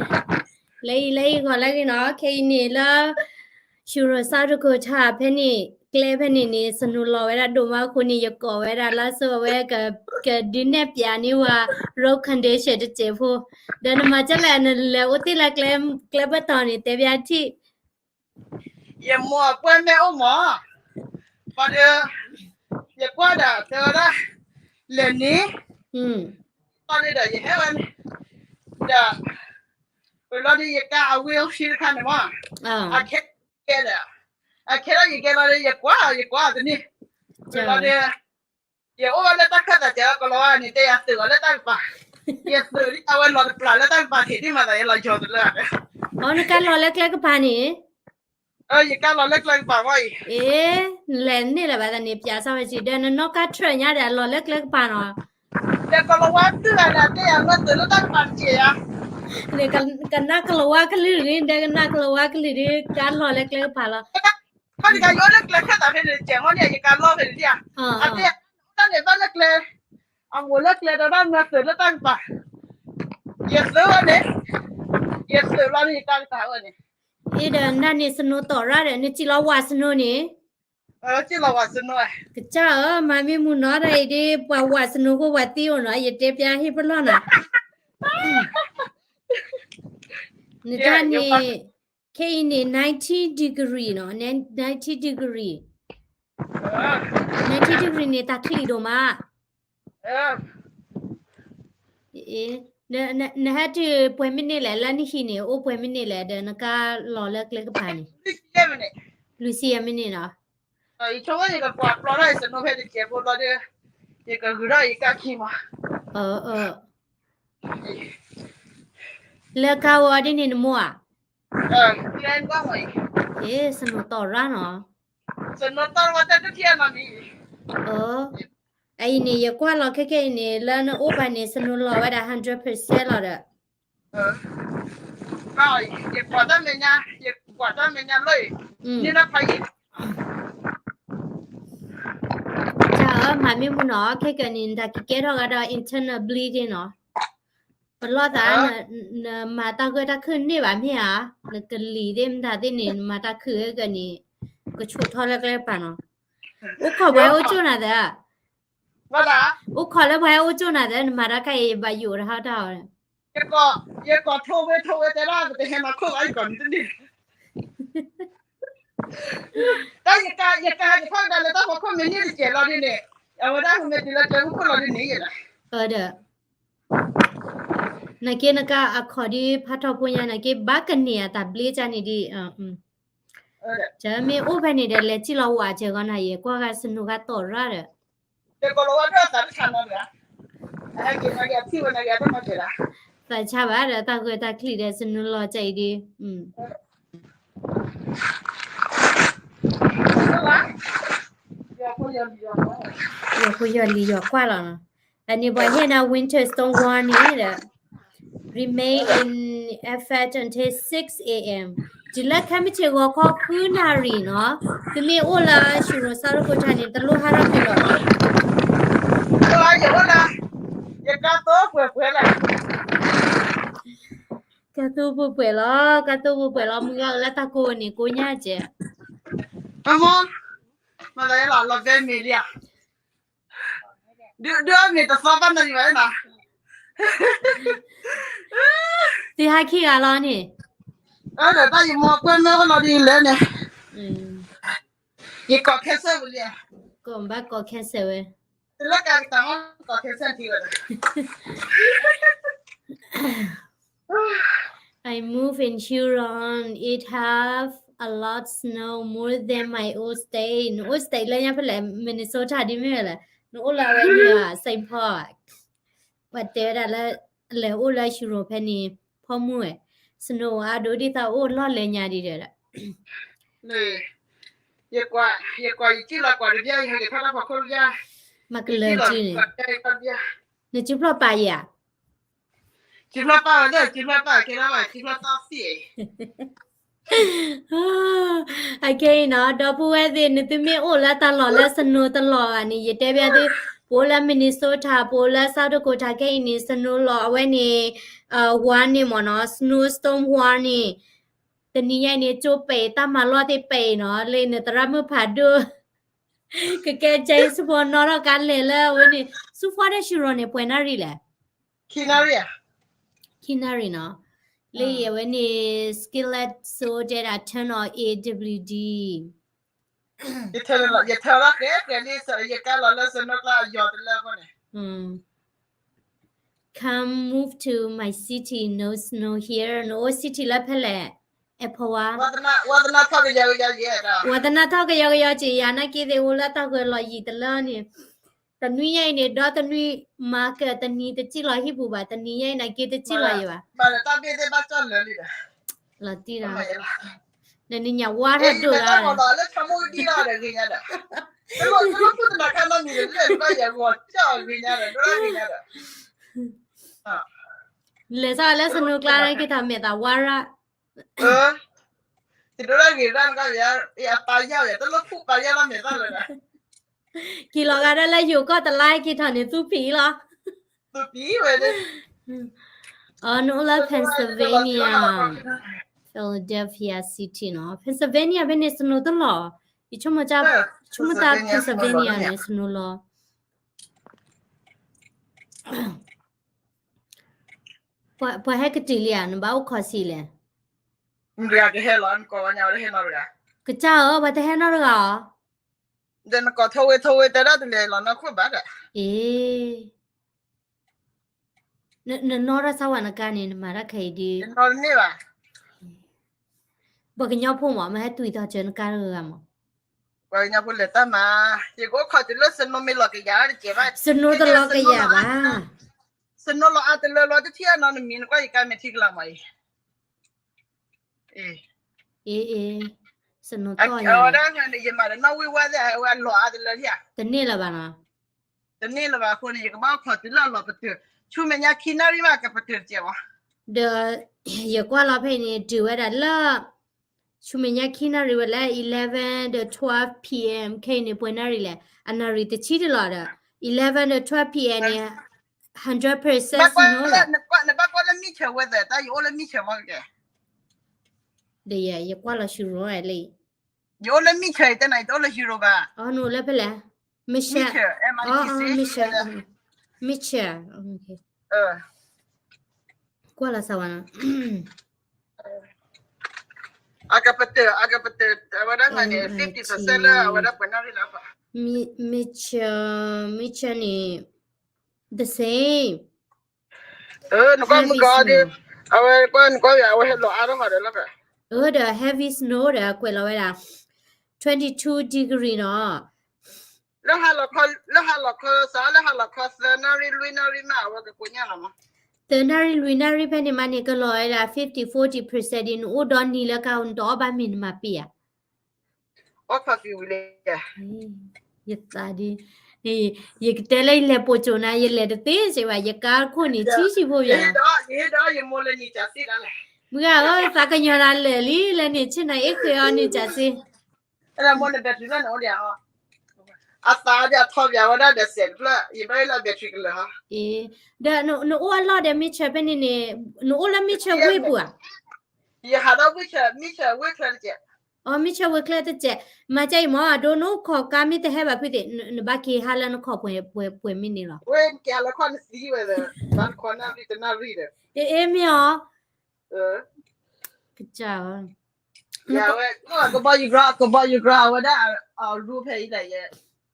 လၢအံၤလၢအံၤဂီၤလၢအဂ့ၤနီၤ, ခဲအံၤန့ၣ်လၢ Shuro South Dakota ဖဲန့ၣ် ကျဲဖဲန့ၣ်န့ၣ် snow လီၤဝဲဒၣ်ဒိၣ်မးအဃိန့ၣ် ယကိးဝဲဒၣ်လၢစိဝဲ ကဒုးနဲၣ်ပၠးန့ၢ်ဝဲ road condition တစဲးဖိ, ဒီးနမၤကလဲၣ် နလဲၤအိၣ်သ့ၣ်လၢကျဲ ကျဲဘၢၣ်တီၤန့ၣ် တဲဘၣ်ထံၣ် ယမိၢ်အပှဲၤမဲာ်အိၣ်မး, ဘၣ်ဒီး ယကွၢ်ဒီး တဲဝဲဒၣ် လဲၤန့ၣ်, ဘၣ်ဒီး ယဟဲဝဲန့ၣ်, ဒီး ပလီၤဒီး ယကါအ wheel ခံတခါန့ၣ်မး, အခဲဒီး အခဲဒီးယကဲလီၤဒီး ယကွၢ် ယကွၢ်တန့ၢ်, ပလီၤဒီး ယအိၣ်ဝဲလၢတၢ်ခၢၣ်သးစဲးလီၤ ကလီၤဝါန့ၣ် တဲယၤသုးအီၤလၢတၢ်ကပၤ, ယသုးဒ်အဝဲလီၤတပျၢ်လၢတၢ်ကပၤထံးဒ်မးသး ယလီၤယီၤတလၢဒီး, အီ နကါလီၤလၢကျဲကပၤန့ၣ်, ယကါလီၤလၢကျဲကပၤဝဲအံၤ, အ့ နလဲၤန့ၢ်လၢၤဘၣ်သးန့ၣ် ပၠးစၢ်ဝဲစံး ဒီးနနီၣ်ကါထြၢၣ်ညါဒီး လီၤလၢကျဲကပၤနီၤ, ဒီးကလီၤဝါသုးဂၤဒီး တဲယၤလၢသုးလၢတၢ်ကပၤတစဲးယၤ, နကနၣ်ကလီၤဝါကလုာ်ဒ် နကနၣ်ကလီၤဝါကလုာ်ဒ် ကါလီၤလၢကျဲကပၤလီၤ, ခီဒကယအိၣ်လၢကျဲခၢၣ်သးဖဲန့ၣ် စဲးမီၢ်န့ၣ် ယကါလီၤဖဲန့ၣ်ဒ်ဧါ, အတဲ တၢ်န့ၣ်ဘၣ်လၢကျဲ, အမိၢ်လၢကျဲဒီးဘၣ်မၤသုးလၢတၢ်ကပၤ, ယသုးဝဲန့ၣ်, ယသုးလီၤန့ၣ် ယကါကပၤဝဲန့ၣ်, အ့ဒီးနၤန့ၣ် snow တီၢ်ရၣ်ဒီး နစံးလီၤဝး snow န့ၣ်, စံးလီၤဝး snow ဧါ, ကစၢ်ဧၢ မၤမ့ၢ်မုၢ်နီၤဒီးအံၤဒ် ပှၤဝး snow ဖိပှၤသံအိၣ်နီၤ ယတဲပျါဟ့ၣ်ပလီၢ်နၤ နတၢ်န့ၣ်, ခဲအံၤန့ၣ် ninety degree နီၤ, ninety degree, ninety degree န့ၣ် တၢ်ချံၣ်ဒိၣ်မး, နဟဲတုၤပှဲၤမံးနံးလဲၣ် လၢနဟံၣ်န့ၣ် အိၣ်ပှဲၤမံးနံးလဲၣ် ဒီးနကါလီၤလၢကျဲကပၤန့ၣ်, လွံၢ်ဆံယဲၢ်မံးနံးနီၤ, ယဆိကမိၣ်ယကကွၢ်ပျီထီၣ်ယ snow ဖဲတစဲးဖိဘျီဒီး, ယကဂုာ်ထီၣ်ယကါခံမး, လၢကါဝဲဒ်န့ၣ်နမိၢ်ဧါ, အ့ snow တီၢ်ရၣ်နီၤ, အအံၤန့ၣ် ယကွၢ်လီၤခဲခဲအံၤန့ၣ် လၢနအိၣ်ဘၣ်န့ၣ် snow လီၤဝဲဒၣ် hundred percent လီၤဒီး, ယကွၢ်တၢ်မဲာ်ညါ, ယကွၢ်တၢ်မဲာ်ညါလီၤအံၤ, န့ၣ်ဖးယံၤ ကစၢ်ဧၢ မၤမ့ၢ်မုၢ်နီၤ ခဲကနံၣ် နတၢ်ကကဲထီၣ်ဂၤဒီး internal bleeding နီၤ, ပလီၢ်သး နမၤတၢ်ဂၢၢ်တၢ်ခုၣ်န့ၢ်ဘၣ်မ့ၢ်ဧါ, နကလံၤသ့ၣ်မတၤသ့ၣ်န့ၣ် နမၤတၢ်ခုၣ်ဂ့ၤကနံၣ်, ကဆူးထီၣ်လၢကျဲကပၤနီၤ, အိၣ်ခိးပှၤဟဲအိၣ်ကၠိၣ်နၤသၢ အိၣ်ခိးလၢပှၤဟဲအိၣ်ကၠိၣ်နၤသၢ နမၤတၢ်ခါအံၤ ဘၣ်ယိၣ်တဟါတၢ်အီၤ, ယကိးထိၣ်ဝဲထိၣ်ဝဲတဲဒၣ် ပတဟဲမၤခိၣ်ဘၣ် ယကိးနတန့ၢ် တၢ်ယကါ ယကါယထီၣ်ကဒါလၢတၢ်ဖီခိၣ်မ့ၢ်န့ၢ်တစဲးလီၤဒ်န့ၣ်, အဝဲဒၣ်မ့ၢ်တုၤလၢကျဲမုၢ်ခိၣ်လီၤဒ်န့ၣ်ယဲလီၤ, ဒီး နက့နကါအခီၣ်ဒ်ဖးထီၣ်ဖိညါ နက့ဘၣ်ကန့ၢ်အတၢ်ဘျ့ကါန့ၣ်ဒ်, တမ့ၢ်အိၣ်ဖဲန့ၣ်ဒီး လဲၤစံၣ်လီၤဝးစဲးဂီၤနၤယဲ ကွၢ်ဂၤ snow ဂၤတီၢ်ရၣ်ဒီး သးဆါဘၣ်ဒီး တၢ်ဂၢၢ်တၢ်ချံၣ်ဝဲနၤဂ့ၤ တၢ်မၤစၢၤဒၣ်, သးဆါဘၣ်ဒီး တၢ်ဂၢၢ်တၢ်ချံၣ်ဒီး snow လီၤကါအံၤဒ်, ယွၤဖိယွၤလံၤယွၤကွၢ်လီၤနီၤ, အန့ၣ်ပှၤဟ့ၣ်နၤ winter storm warning ဒီး remain in effect until six a.m. တုၤလၢခဲမုၢ်ဆ့ၣ်ဂီၤခီ ဃုနၣ်ရံၣ်နီၤ, သုမ့ၢ်အိၣ်လၢ Shuro South Dakota န့ၣ် တလိၣ်ဟးထီၣ်ကွံာ်လီၤ, ယကါသိပှဲၤပှဲၤလီၤ, ကါသိပှဲၤပှဲၤလီၤ, ကါသိပှဲၤပှဲၤလီၤ, မုၢ်ဂၤအၢလၢတၢ်ကိးန့ၣ် ကိးညါကဲး, မ့ၢ် မ့ၢ်လီၤ လီၤဘဲမ့ၢ်လံဧါ ဒုးဒုးအမ့ၢ်တသီဘၣ်နီၤယဘၣ်နီၤ, သုဟးခံဂၤလီၤန့ၣ်, ဒီးတၢ်ယမိၢ်ကွဲမ့ၢ်အိၣ်လီၤဒ်လဲၣ်န့ၣ်, ယကိး cancel ဝဲလံ, ကိးဘၣ်ကိး cancel ဝဲ, လၢကကတၢၢ်မ့ၢ်ကိး cancel ထံဝဲ I move in Huron. It have a lot snow, more than my old state. နအိၣ် state လၢညါဖဲလဲၣ်, Minnesota ဒ်မ့ၢ်ဝဲလဲၣ်, နအိၣ်လၢအဝဲန့ၣ်ဧါ, Saint Paul. ပှၤတဲဝဲဒၣ်လၢ လဲၤအိၣ်လၢ Huron ဖဲန့ၣ် ဖီမုၢ်ဝဲ, snow အါဒိၣ်ဒ်သိးအိၣ်လီၢ်လၢညါဒ်ဒီး ယကွၢ် ယကွၢ် ယစံၣ်လီၤကွၢ်တဘျီ ယဟဲက့ၤထီၣ်တၢ်ဖီခိၣ်တဘျီ, မၤကလၢာ်စုန့ၣ်, နစုဖျီၣ်ပာ်ယၤ, စုဖျီၣ်ပာ်ဝဲလၢ စုဖျီၣ်ပာ်ကဲထီၣ်ဘၣ် စုဖျီၣ်ပာ်သ့ၣ်, အခဲအံၤနီၤ ဒီပုၢ်ဝဲၢ်သ့ၣ် နသုမ့ၢ်အိၣ်လၢတၢ်လီၢ်လၢ snow တလီၢ်ဘၣ်န့ၣ် ယတဲဘၣ်သု ပအိၣ်လၢ Minnesota ပအိၣ်လၢ South Dakota ခဲအံၤန့ၣ် snow လီၤ အဝဲန့ၣ် warning မ့ၢ်နီၤ snowstorm warning တနံၤညါအံၤန့ၣ် ကၠိပဲာ် တၢ်မၤလီၢ်သ့ၣ်ပဲာ်နီၤ လၢနသရၣ်မုၣ်ဖးဒိၣ် ကကဲကဲဆူဖိနီၣ်ထီၣ်ကါလဲၤလၢအဝဲန့ၣ် ဆူ Fort Huron န့ၣ် ပှဲၤနၣ်ရံၣ်လဲၣ် ခံနၣ်ရံၣ်ဧါ ခံနၣ်ရံၣ်နီၤ လၢအဝဲန့ၣ် Skillet စိတဲဒၣ် turn on A W D ယထၢလီၤ ယထၢလီၤ ကဲကဲလံ ယကါလီၤလၢ snow ကျါအယီၤတလၢအဃိန့ၣ် Come move to my city, no snow here. နအိၣ် city လၢဖဲလဲၣ် အဲၣ်ဖီဝါ ဝါသနၢ်ထီၣ်ကယီကယီက့ၤယၤ ဝါသနၢ်ထီၣ်ကယီကယီက့ၤယၤ နာ်က့သ့ၣ်အိၣ်လၢတၢ်ဂၢၢ်လီၤယံာ်တလၢန့ၣ် တနွံညါအံၤန့ၣ် ဒီတနွံ မၤကတနံၤတစံၣ်လီၤဟံၣ်ပူၤဘၣ် တနံၤညါအံၤနာ်က့တစံၣ်လီၤယံာ်ဘၣ် လီၤတံၢ်ဒီး နနံၤညါဝါထီၣ်ဒိၣ်လၢ လဲၤစးလၢ snow ကျါက့ၤထီၣ်မဲာ်သးဝါရၣ် က့ၤလီၤဂာ်ဒၣ်လၢယိၤကီၢ်တလါက့ၤထီၣ်န့ၣ် သူဖံးလီၤ အနအိၣ်လၢ Pennsylvania Philadelphia City နီၤ Pennsylvania ဖဲန့ၣ် snow တလီၤ ယဆိကမိၣ် ဆိကမိၣ်တၢ် Pennsylvania န့ၣ် snow လီၤ ပှၤဟဲကတုၤလံဧါ နဘၣ်အိၣ်ခီဆံးလဲၣ် ကစၢ်ဧၢ ပှၤတဟဲနီတဂၤဧါ အ့ နနီၢ်ထီၣ်စၢ်ဝဲ နကါန့ၣ် နမၤတၢ်ခဲအံၤဒ် ပှၤကညီဖိမး မ့ၢ်ဟဲတွံၢ်သီစၢၤနကါတဂၤဂၤမး ပှၤကညီဖိလဲၤတၢ်မၤ ယကအိၣ်ခိးတုၤလၢ snow မ့ၢ်လီၤကယၤ snow တလီၤကယၤဘၣ် snow လီၤအါတလၢလီၤ တထံၣ်အနီၤ နမံၤနကွၢ်ယကါမဲာ်ထံကလၤမးအံၤ အ့ အ့ snow တလီၤ ယမၤတနီၣ်ဝံၣ်ဝဲသ့ၣ် အဝဲအလီၤအါတလၢ တန့ၢ်လၢၤဘၣ်နီၤ တန့ၢ်လၢၤဘၣ်အဃိန့ၣ် ယကဘၣ်အိၣ်ခိးတုၤလၢအလီၤပတုာ် ဆူမဲာ်ညါခံနၣ်ရံၣ်မး ကပတုာ်တစဲးဘၣ် ဒီး ယကွၢ်လီၤဖဲအံၤန့ၣ် တုၤဝဲဒၣ်လၢ ဆူမဲာ်ညါခံနၣ်ရံၣ်ဝဲလၢ eleven ဒီး twelve P M ခဲအံၤန့ၣ် ပှဲၤနၣ်ရံၣ်လဲၣ် အနၣ်ရံၣ်တဆံတလီၤဒီး eleven ဒီး twelve P M န့ၣ် hundred percent snow လီၤ နဘၣ်ကွၢ်လၢမံၣ်ဆၢဝဲသ့ၣ် တၢ်ယအိၣ်လၢမံၣ်ဆၢမ့ၢ်ကဲ ဒီးယ ယကွၢ်လီၤဆူရိလံ ယအိၣ်လၢမံၣ်ဆၢ ယတဲနၤ ယတအိၣ်လၢဟံရိဘၣ် အနအိၣ်လၢဖဲလဲၣ် မံၣ်ဆၢ မံၣ်ဆၢ မံၣ်ဆၢ ကွၢ်လီၤစၢ်ဝဲနီၤ အကပတုာ် အကပတုာ် အဝဲဒၣ်န့ၣ် fifty percent လၢအဝဲဒၣ်ပှဲၤနၣ်ရံၣ်လီၤ မံၣ်ဆၢ မံၣ်ဆၢန့ၣ် the same နကွၢ်မုၢ်ကီးဒ် အဝဲကွၢ်နကွၢ်ယၤ အဝဲဟဲလီၤအါထီၣ်ဃီဒီးလီၤ အၢ ဒီး heavy snow ဒီး ကွဲးလီၤဝဲဒၣ် twenty two degree နီၤ လၢဟါလီၤခီ လၢဟါလီၤခီစး လၢဟါလီၤခီသၢနၣ်ရံၣ်လွံၢ်နၣ်ရံၣ်မး အဝဲကကိးညါလီၤမး သၢနၣ်ရံၣ်လွံၢ်နၣ်ရံၣ်ဖဲန့ၣ်မးန့ၣ် ကလီၤဝဲဒၣ် fifty forty percent ဒ် နအိၣ်ဒီနံၤလၢကါ နတအီၣ်ဘၣ်မ့ၤနမၤပ့ၤဧါ ယသးဒ် ယကတဲလၢယလဲၤပိာ်ကၠိနၤ ယလဲၤတသ့စ့ၢ်ဘၣ် ယကါခိၣ်န့ၣ် ဆံးဆံးဖိယၤ မုၢ်ဂၤဧၢ သးကညီၤနၤလၢာ်လံ လၢန့ၣ် ဆ့ၣ်နီၤအ့ၣ်ဃ့အီၤ နံၣ်စၢ်စ့ အသးဒ်အထီၣ်ပၠးဝဲဒၣ်ဒီးစဲးတဖျၢၣ် ယဘၣ်လၢ battery ကလၢာ်ဟီ ဒီးနအိၣ်အလီၢ်ဒီး မ့ၢ်ဆၢဖဲန့ၣ်န့ၣ် နအိၣ်လၢမ့ၢ်ဆၢဝ့ၢ်ပူၤဧါ ယဟးဒီးမ့ၢ်ဆၢ မ့ၢ်ဆၢဝ့ၢ်ချၢတကဲး အီ မ့ၢ်ဆၢဝ့ၢ်ချၢတကဲး မၤကဲအံၤမ့ၢ် အဒိ နအိၣ်ခိးကါမ့ၢ်တဟဲဘၣ်ဖုသ့ၣ် နဘၣ်က့ၤဟးလၢနခိးပှဲၤမ့ၢ်န့ၣ်လီၤ ဝဲကဲလၢခီနသံဝဲဒီး ဘၣ်တခီနၣ်ရံၣ်တနၣ်ရံၣ်ဒီး အ့ အ့ မ့ၢ်အီၤ ကစၢ် ကဘီယူၤကြၢး ကဘီယူၤကြၢးအဝဲဒၣ် အရူဖဲအံၤလဲၣ် ယ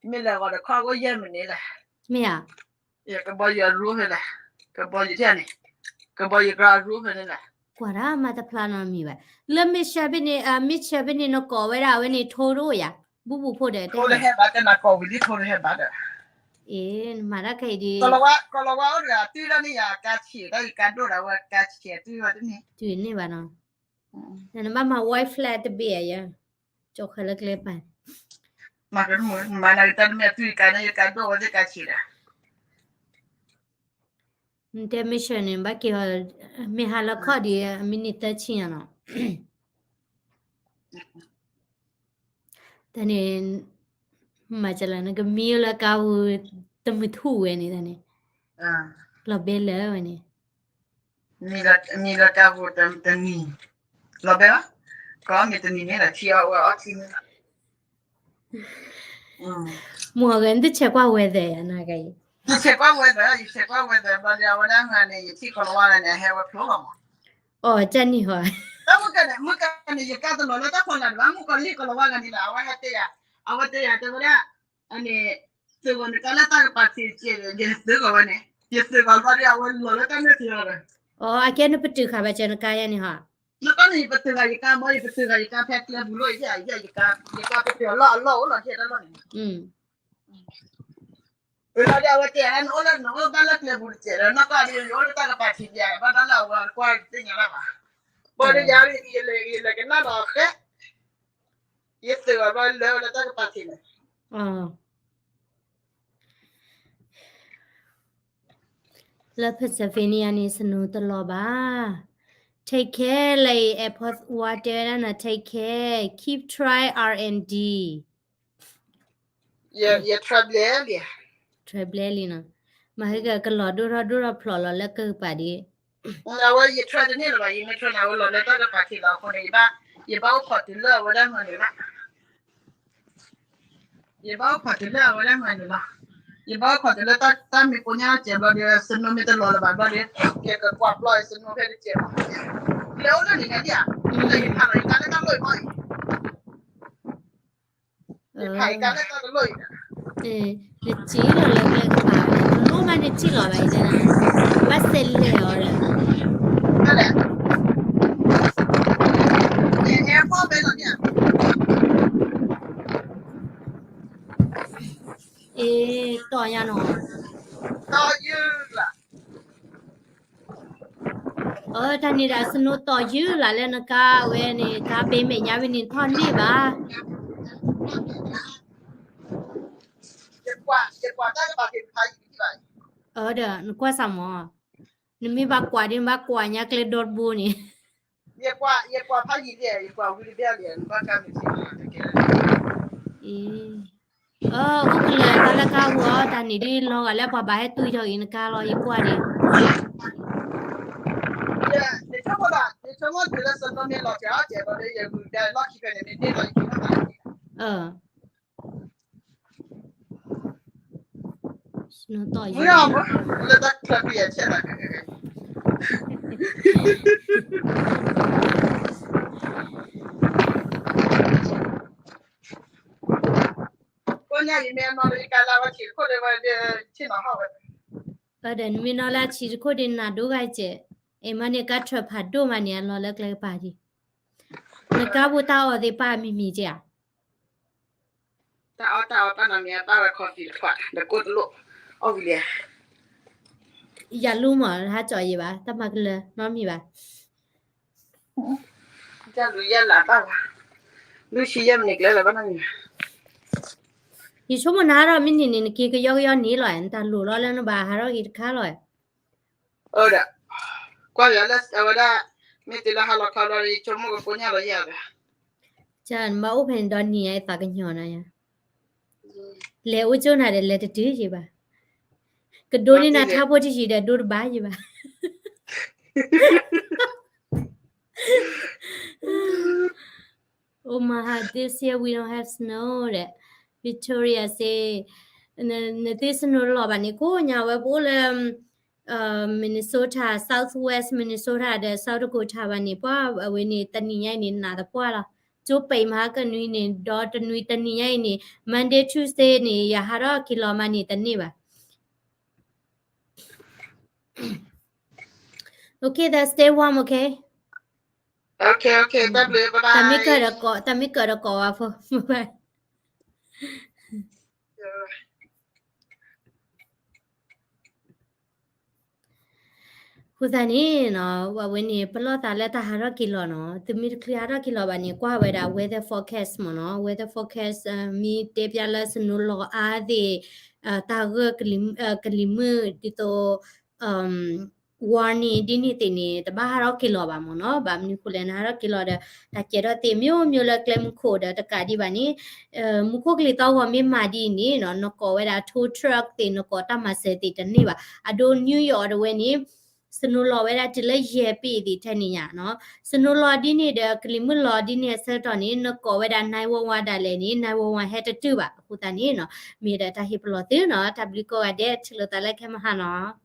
မ့ၢ်လဲၤဂီၤဒီးခီၣ်ကိၣ်ယဲၢ်မံးနံးလဲၣ် မ့ၢ်ဧါ ကဘီယူၤအရူဖဲလဲၣ် ကဘီယူၤထဲန့ၣ် ကဘီယူၤကြၢးအရူဖဲန့ၣ်လဲၣ် ကွၢ်ဒၣ်မၤတဖျါနီတမံၤဘၣ် လၢမ့ၢ်ဆၢဖဲန့ၣ် မ့ၢ်ဆၢဖဲန့ၣ် နကိးဝဲဒၣ်အဝဲန့ၣ် ထိတအိၣ်ယၤ ဘူၣ်ဘူၣ်ဖိဒီး ထိတဟဲဘၣ်တဲနၤကိးဝံၤလံ ထိတဟဲဘၣ်ဒီး အ့ နမၤတၢ်ခဲအံၤဒ် ကလီၤဝါအိၣ်တဂၤ တုၤလၢန့ၣ်ယၤ ကါဆံးတၢ်ယကါဒိၣ်ဒီး အဝဲကါဆံးတုၤဝဲတန့ၢ် တုၤန့ၢ်ဘၣ်နီၤ နဘၣ်မၤ white flag တဘ့ၣ်ဧါယၤ ကၠီၣ်ခွဲးလၢကျဲပၤ မၤကမုာ် မၤနၤကတၢၢ်တမ့ၢ်အတုၤယကါန့ၣ် ယကါဒိၣ်ဝဲသ့ၣ်ကါဆံးဒီး နတဲမ့ၢ်ဆၢန့ၣ် ဘၣ်က့ၤအီၤ မ့ၢ်ဟါလၢခီၣ်ဒံး မံးနံးသၢဆံညါနီၤ တၢ်န့ၣ် မၤစၢၤလၢနကမံလၢကါဝူၤ တမုၢ်ထူၣ်ဝဲန့ၣ်န့ၣ်, လီၤဘဲလၢဝဲန့ၣ်, မံၤလီၤတၢ်ဖိတနံၤ, လီၤဘဲလီၤ, ကီမ့ၢ်တနံၤန့ၣ်ဒီးထံအီအီထံန့ၣ်လီၤ. မ့ၢ်အဂ့ၢ် နတဆဲးကွၢ် weather ယၤနၤကါအံၤ, ယဆဲးကွၢ် weather, ယဆဲးကွၢ် weather ဘျီဒီး အဝဲဒၣ်မၤန့ၣ် ယထံၣ်ကီၤလၤဝါဂၤန့ၣ် အဟဲဝဲဖျိလီၤမး. အိ ကန့ၣ်ဟီ, တၢ်မုၢ်ကန့ၣ် မုၢ်ကန့ၣ် ယကါတလီၤလၢတၢ်ဖီလာ်ဒံးဘၣ်, မုၢ်ကီၤလံၢ်ကီၤလၤဝါဂၤန့ၣ်လီၤ, အဝဲဟဲတဲယၤ, အဝဲတဲယၤ တဲဝဲဒၣ် အန့ၣ် သုးဂီၤနကါလၢတၢ်ကပၤထံးတကဲးဒီး ယသုးဂီၤဝဲန့ၣ်, ယသုးဂီၤဘျီဒီး အဝဲလီၤလၢတၢ်မဲာ်ထံလီၤဒီး, အကဲနပတုာ်ဃာ်ဘၣ်စၢၤနကါယါန့ၣ်ဟီ, နကီၢ်န့ၣ် ယပတုာ်ဃာ်ယကါဘီ ယပတုာ်ဃာ်ယကါဖဲကျဲပူၤလီၤ, ယကါပတုာ်အလီၢ်အလီၢ်အိၣ်လီၤထဲတၢ်လီၢ်န့ၣ် လီၤဒီး အဝဲတဲ နအိၣ်လၢ နအိၣ်ဘၣ်လၢကျဲပူၤတစဲးဒီး နကီၢ်ဒီး ယအိၣ်လၢတၢ်ကပၤထံးယါ ဘၣ်ဒီးလၢအဝဲကွၢ်သ့ၣ်ညါလၢၤဘၣ်, ဘၣ်ဒီးယၤ ယလဲၤကနၣ်ဒီးဃဲ, ယသုးဂီၤဘျီလၢလၢတၢ်ကပၤထံးန့ၣ် လၢ Pennsylvania န့ၣ် snow တလီၤဘၣ်. Take care လၢ airport ဝါတဲဝဲဒၣ်နၤ take care, keep try R and D. ယ try ဘျဲၣ်လံ, try ဘျဲၣ်လံနီၤ, မၤဟဲကကလီၤဒိၣ်ထီၣ်ဒိၣ်ထီၣ်ဖျိးလီၤလၢကကပၤဒ် အဝဲယ try တန့ၢ်လၢၤဘၣ်, ယမ့ၢ် try န့ၣ် အဝဲလီၤလၢတၢ်ကပၤထံးလီၤအဃိန့ၣ် ယဘၣ်အိၣ်ခိးတုၤလၢအဝဲဒၣ်မၤန့ၣ်လီၤ. ယဘၣ်အိၣ်ခိးတုၤလၢအဝဲဒၣ်မၤန့ၣ်လီၤ. ယဘၣ်အိၣ်ခိးတုၤလၢတၢ်မ့ၢ်ကိညါစဲးဘျီဒီး snow မ့ၢ်တလီၤလၢၤဘၣ်ဘျီဒီး ယကကွၢ်ပျီ snow ဖဲတစဲးဘၣ်. လဲၤအိၣ်လၢန့ၣ်ညါဒံးဧါ, လၢယဖးလီၤယကါလၢတၢ်လီၢ်အံၤဘၣ်အံၤ ယဖးယကါလၢတၢ်တလီၢ်အံၤ, နစံၣ်လီၤလၢကျဲကပၤ, နလိၣ်မးနစံၣ်လီၤဘၣ်အံၤ, ဘၣ်စဲးလဲၤအီၤဒီး အ့ တီၢ်ညါနီၤ, အတၢ်န့ၣ်ဒီး snow တီၢ်ယုၢ်လၢ်လၢနကါဝဲန့ၣ် ကါဘ့မဲာ်ညါဝဲန့ၣ် ထီၣ်န့ၢ်ဘၣ်. အဒီး နကွၢ်စၢ်မး, နမ့ၢ်ဘၣ်ကွၢ်ဒ် နဘၣ်ကွၢ်ညါကျဲဒီတဘိန့ၣ် ယကွၢ်ဖးယံာ်လံ, ယကွၢ်ဝံၤတဘျီလံ, နဘၣ်ကါမ့ၢ်ထံၣ်လီၤတကဲလၢ, အၢ အိၣ်ကလၢာ်တၢ်လၢကါဂီၤ တၢ်န့ၣ်ဒ်လီၤဂာ်လၢပှၤဘၣ်ဟဲတူၢ်ထီၣ်အံၤနကါလီၤ ယကွၢ်န့ၣ်, ယဆိကမိၣ်ဘၣ် ယဆိကမိၣ်တုၤလၢစနီမ့ၢ်လီၤစဲးအီၤစဲးဘျီဒီး ယဂုာ်ကါလီၢ်ခံဖဲန့ၣ်မ့ၢ်န့ၢ်လီၤယခံဖဲန့ၣ်, အၢ လၢတၢ်ချၢဖံးအဆဲးလီၤ ကိးညါအံၤမ့ၢ်အနီၢ်လၢယကါလၢဝဲဆံးတခိၣ်ဒီး ဆ့ၣ်နီၤဟီၣ်ဝဲ, ဒီးနမ့ၢ်နီၢ်လၢဆံးတခိၣ်ဒီးနၤဒိဂၤကဲး, အ့ၣ်မးန့ၣ် ကါထၢၣ်ဖးဒိၣ်မးန့ၣ် အလီၤလၢကျဲကပၤဒံး, နကါပူၤတၢ်အီၣ်သ့ၣ်ပာ်မံၤမံၤကဲးဧါ တၢ်အီၣ်တၢ်အီပာ်နီတမံၤ အပာ်ဝဲ coffee တခွး ဒီးကိၣ်တလိၣ် အီၣ်ဝံၤလံဧါ. ယၤလူမး ဟးကၠီယံၤဘၣ် တၢ်မၤကလၢၤ နီတမံၤဘၣ်. ယၤလူၤယဲလၢဘၣ်ဘၣ် လူၤဆံယဲၢ်မံးနံးကျဲလၢၤဘၣ်နီတမံၤဘၣ်. ယဆိကမိၣ်နၤဟးထီၣ်မ့ၢ်န့ၣ်န့ၣ် နက့ၤကယီကယီန့ၣ်လီၤ နတၢ်လိၣ်လီၤလၢနဘၣ်ဟးထီၣ်က့ၤတခါလီၤ. အၢဒီး ကွၢ်ယၤလၢအဝဲဒၣ် မ့ၢ်တုၤလၢဟါလီၤခီလီၤ ယဆိကမိၣ်ကကိညၢ်လီၤယၤဒီး နဘၣ်အိၣ်ဖဲန့ၣ်ဒီနံၤညါ ယသးကညီၤနၤယၤ, လဲၤအိၣ်ကၠိနၤဒီး လဲၤတတုၤယံၤဘၣ်, ကဒိးန့ၢ်နၤထါဖိတယံၤဒီး ဒိတဘၣ်ယံၤဘၣ်. Omaha, this year we don't have snow ဒီး Victoria say နသ့ၣ် snow တလီၤဘၣ်န့ၣ် ကိးညါဝဲပအိၣ်လၢ Minnesota, Southwest Minnesota ဒီး South Dakota ဘၣ်န့ၣ် ပှၤအဝဲန့ၣ် တနံၤညါအံၤန့ၣ် နးသပှၢ်လီၤ. ကၠိပံးမဟါကနွံန့ၣ် ဒီတနွံ တနံၤညါအံၤန့ၣ် Monday, Tuesday န့ၣ် ယဟးထီၣ်က့ၤလီၤမးန့ၣ် တန့ၢ်ဘၣ်. Okay, then stay warm, okay? Okay, okay, တၢ်ဘျုး, bye bye. တၢ်မ့ၢ်ကၢၣ်ဒီးကိး, တၢ်မ့ၢ်ကၢၣ်ဒီးကိးဝဲဖိ, bye bye. အဃိသတးန့ၣ်နီၤ အဝဲန့ၣ် ပလီၢ်သးလၢတၢ်ဟးထီၣ်က့ၤလီၤနီၤ, သုမ့ၢ်တချုးဟးထီၣ်က့ၤလီၤဘၣ်န့ၣ် ကွၢ်ဝဲဒၣ် weather forecast မ့ၢ်နီၤ, weather forecast မ့ၢ်တဲပျးလၢ snow လီၤအါသ့ၣ်, တၢ်ဂၢၢ်ကလံၤမုၢ်ဒ်သိး warning ဒ်န့ၣ်သ့ၣ်န့ၣ် တဘၣ်ဟးထီၣ်က့ၤလီၤဘၣ်မ့ၢ်နီၤ. ဘၣ်မနုၤဃိလဲၣ် နဟးထီၣ်က့ၤလီၤဒီး တၢ်ကဲထီၣ်သ့ မျိုးမျိုး လၢကျဲမုၢ်ခိၣ်ဒီးတကးဒံးဘၣ်န့ၣ် မူခိၣ်ကလံၤသီၣ်ဂီၤမ့ၢ်မၤဒ်အံၤန့ၣ်နီၤ နကိးဝဲဒၣ် tow truck သ့ၣ် နကိးတၢ်မၤစၢၤသ့ၣ်တန့ၢ်ဘၣ်. အဒိ New York တဝဲန့ၣ် snow လီၤဝဲဒၣ်တုၤလၢယဲၢ်ပ့ၤသ့ၣ်ထဲန့ၣ်ညါနီၤ. snow လီၤဒ်န့ၣ်ဒီး ကလံၤမုၢ်လီၤဒ်န့ၣ်အဆၢကတီၢ်န့ၣ် နကိးဝဲဒၣ် nine one one ဒၣ်လဲာ်န့ၣ် nine one one ဟဲတတုၤဘၣ်. အဃိသတးန့ၣ်နီၤ မ့ၢ်ဒီးတၢ်ဟ့ၣ်ပလီၢ်သုနီၤ. တၢ်ဘျုးကိးဂၤဒဲး ထံၣ်လိာ်သးလၢခဲမုၢ်ဟါနီၤ.